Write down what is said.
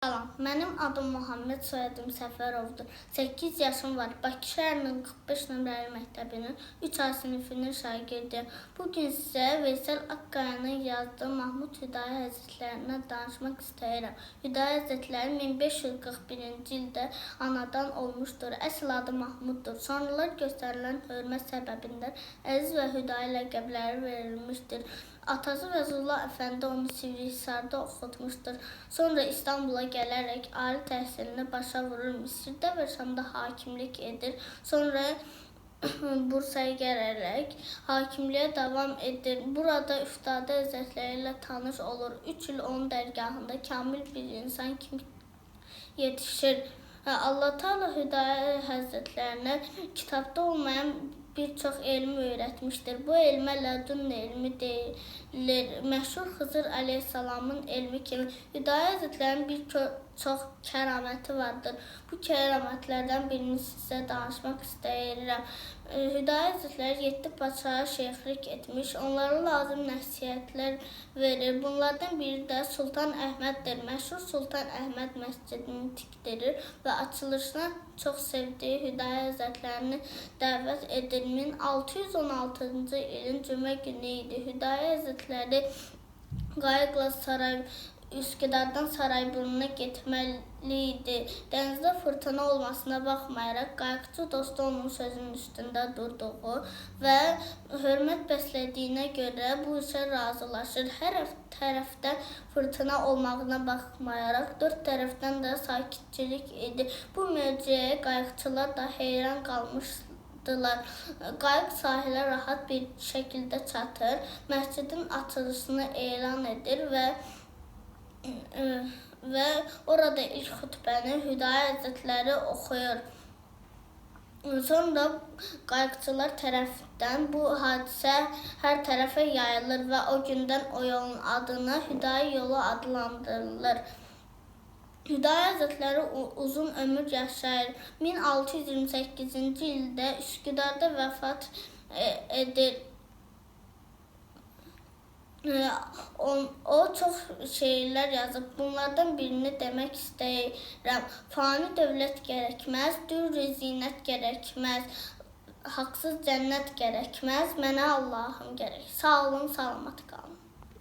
Salam, mənim adım Muhammed, soyadım Səfərovdur. 8 yaşım var. Bakı şəhərinin 45 nömrəli məktəbinin 3A sinifinin şagirdiyəm. Bu gün sizə Veysel Aqqayanın yazdığı Mahmud Hüdayi Həzrətlərindən danışmaq istəyirəm. Hüdayi Həzrətləri 1541-ci ildə anadan olmuşdur. Əsl adı Mahmuddur. Sonralar göstərilən hörmət səbəbindən Əziz və Hüdayi ləqəbləri verilmişdir. Atası Fəzullah Əfəndi onu Sivrihisarda oxutmuşdur. Sonra İstanbula gələrək ali təhsilini başa vurur. Misirdə və Şamda hakimlik edir. Sonra Bursaya gələrək hakimliyə davam edir. Burada Üftadə Həzrətləri ilə tanış olur. 3 il onun dərgahında kamil bir insan kimi yetişir. Allah Teala Hüdayi Həzrətlərinə kitabda olmayan bir çox elm öyrətmişdir. Bu elmə lədun elmi deyilir. Məşhur Xızır əleyhissalamın elmi kimi Hüdayi Həzrətlərinin bir çox kəraməti vardır. Bu kəramətlərdən birini sizə danışmaq istəyirəm. Hüdayi Həzrətləri 7 padşaha şeyxlik etmiş, onlara lazım nəsihətlər verir. Bunlardan biri də Sultan Əhməddir. Məşhur Sultan Əhməd məscidini tikdirir və açılışına çox sevdiyi Hüdayi Həzrətlərini dəvət edir. 1616-cı ilin cümə günü idi. Hüdayi Həzrətləri qayıqla Üsküdardan Sarayburnu'na getməli idi. Dənizdə fırtına olmasına baxmayaraq, qayıqçı dostu onun sözünün üstündə durduğu və hörmət bəslədiyinə görə bu işə razılaşır. Hər tərəfdən fırtına olmağına baxmayaraq, dörd tərəfdən də sakitçilik idi. Bu möcüzəyə qayıqçılar da heyran qalmışdılar. Qayıq sahilə rahat bir şəkildə çatır, məscidin açılışını elan edir və orada ilk xütbəni Hüdayi Həzrətləri oxuyur. Sonra qayıqçılar tərəfindən bu hadisə hər tərəfə yayılır və o gündən o yolun adını Hüdayi yolu adlandırılır. Hüdayi Həzrətləri uzun ömür yaşayır. 1628-ci ildə Üsküdarda vəfat edir. O çox şeirlər yazıb. Bunlardan birini demək istəyirəm. Fani dövlət gərəkməz, dürr-ü zinət gərəkməz, haqsız cənnət gərəkməz, mənə Allahım gərək. Sağ olun, salamat qalın.